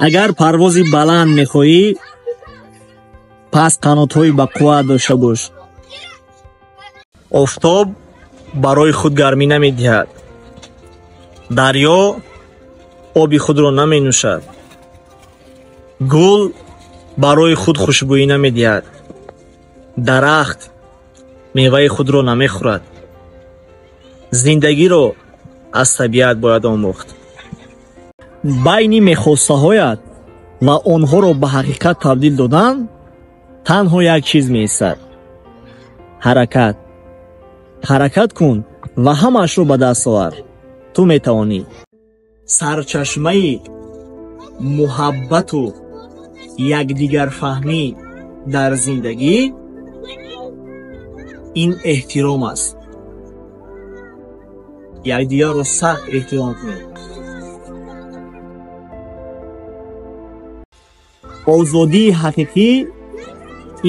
Агар парвози баланд мехоҳӣ, пас қанотҳои бақувват дошта бош. Офтоб барои худ гармӣ намедиҳад. Дарё оби худро наменӯшад. Гул барои худ хушбӯӣ намедиҳад. Дарахт меваи худро намехӯрад. Зиндагиро аз табиат бояд омӯхт. Байни мехостаҳоят ва онҳоро ба ҳақиқат табдил додан танҳо як чиз меистад: ҳаракат. Ҳаракат кун ва ҳамаашро ба даст овар. Ту метавонӣ. Сарчашмаи муҳаббату якдигарфаҳмӣ дар зиндагӣ ин эҳтиром аст. Якдигарро сахт эҳтиром кунед. Озодии ҳақиқӣ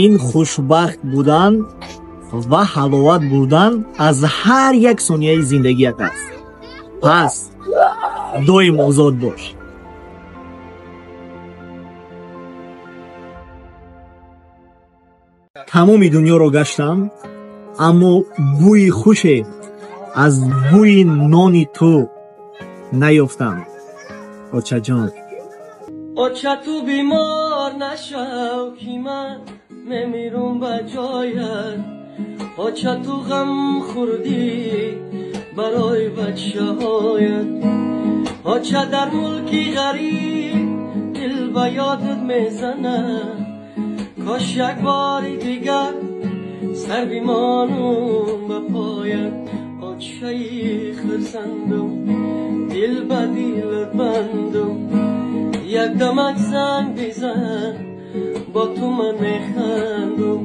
ин хушбахт будан ва ҳаловат бурдан аз ҳар як сонияи зиндагият аст. Пас доим озод бош. Тамоми дунёро гаштам, аммо бӯи хуше аз бӯи нони ту наёфтам. Очаҷон. Оча, ту бемор нашав, ки ман мемирам ба ҷоят. Оча, ту ғам хӯрдӣ барои бачаҳоят. Оча, дар мулки ғариб дил ба ёдат мезанад. Кош як бори дигар сар бимонам ба поят. Очаи хурсандам, дил ба дилат бандам. Як дамак занг бизан, бо ту ман механдам.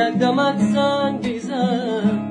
Як дамак занг бизан.